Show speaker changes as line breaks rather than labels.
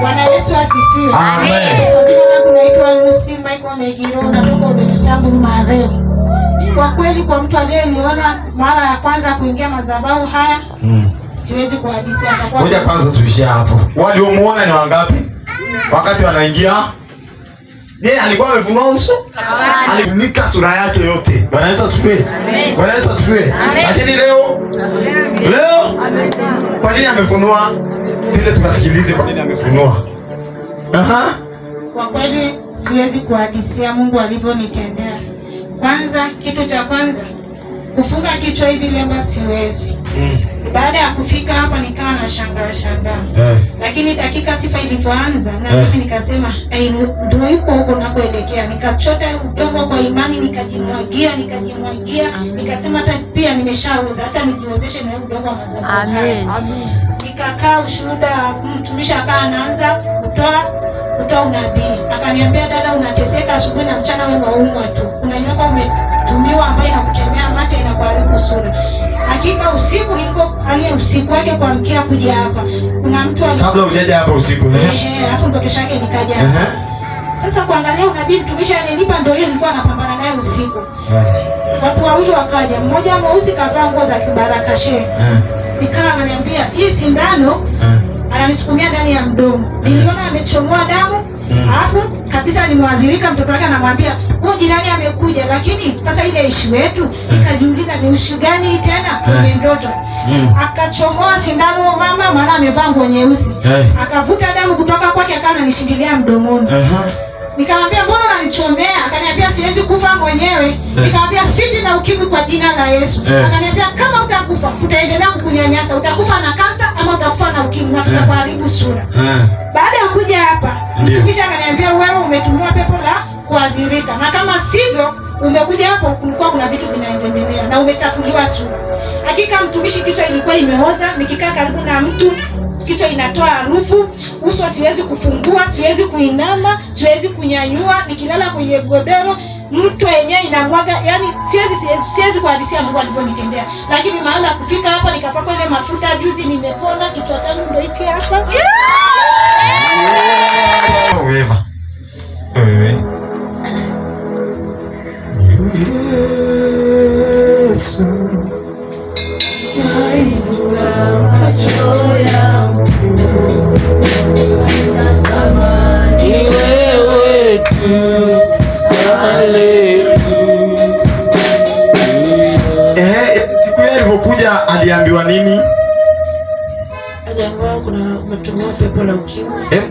Bwana Yesu asifiwe.
Amen.
Kwa jina langu naitwa Lucy Michael Megiro, natoka Odenusambu Mareo. Kwa kweli kwa mtu aliyeniona mara ya kwanza kuingia madhabahu haya, siwezi kuhadisia atakuwa.
Ngoja kwanza tuishie hapo. Waliomuona ni wangapi? Wakati wanaingia? Je, alikuwa amefunua uso? Alifunika sura yake yote. Bwana Yesu asifiwe. Bwana Yesu asifiwe. Lakini leo kwa nini amefunua? Tende tukasikilize kwa nini amefunua. Aha.
Kwa kweli siwezi kuhadisia Mungu alivyonitendea. Kwanza, kitu cha kwanza, kufunga kichwa hivi lemba siwezi. Baada ya kufika hapa nikawa na shangaa. Lakini dakika sifa ilivyoanza na mimi nikasema, ndio yuko huko nakoelekea. Nikachota udongo kwa imani, nikajimwagia, nikasema hata pia nimeshauza, acha nijiozeshe na udongo wa madhabahu. Amen. Nikakaa ushuhuda, mtumishi akawa anaanza kutoa unabii. Akaniambia, dada unateseka asubuhi na mchana, wewe unaumwa tu. Kuna nyoka umetumiwa ambaye inakutemea mate, inakuharibu sura. Hakika usiku usiku wake kuamkia kuja hapa. Kuna mtu
kabla hujaja hapa usiku
alafu ndo kesho yake nikaja hapa. Sasa kuangalia unabii mtumishi alinipa ndio yeye nilikuwa napambana naye usiku. Watu wawili wakaja, mmoja mweusi kavaa nguo za kibarakashe. Nikawa ananiambia hii sindano ananisukumia ndani ya mdomo. Niliona amechomoa damu, alafu kabisa nimwadhirika. Mtoto wake anamwambia, "Huyo jirani amekuja." Lakini sasa ile issue yetu nikajiuliza ni issue gani tena kwenye ndoto. Akachomoa sindano mama, maana amevaa nguo nyeusi. Akavuta damu kutoka kwake akawa ananishindilia mdomoni. Nikamwambia, mbona unanichomea? Akaniambia siwezi kufa mwenyewe. Nikamwambia sifi na ukimwi kwa jina la Yesu. Akaniambia kama utakufa tutaendelea kukunyanyasa, utakufa na kansa ama utakufa na ukimwi na tutakuharibu sura. Baada ya kuja hapa, mtumishi akaniambia wewe umetumiwa pepo la kuadhirika, na kama sivyo umekuja hapo kulikuwa kuna vitu vinaendelea na umechafuliwa sura. Hakika mtumishi, kichwa ilikuwa imeoza, nikikaa karibu na mtu kichwa inatoa harufu, uso siwezi kufungua, siwezi kuinama, siwezi kunyanyua, nikilala kwenye godoro mtu yenyewe inamwaga, yani siwezi kuhadisia Mungu alivyonitendea. Lakini mahala kufika hapa nikapakwa ile mafuta juzi, nimepona, kichwa changu ndio hiki hapa.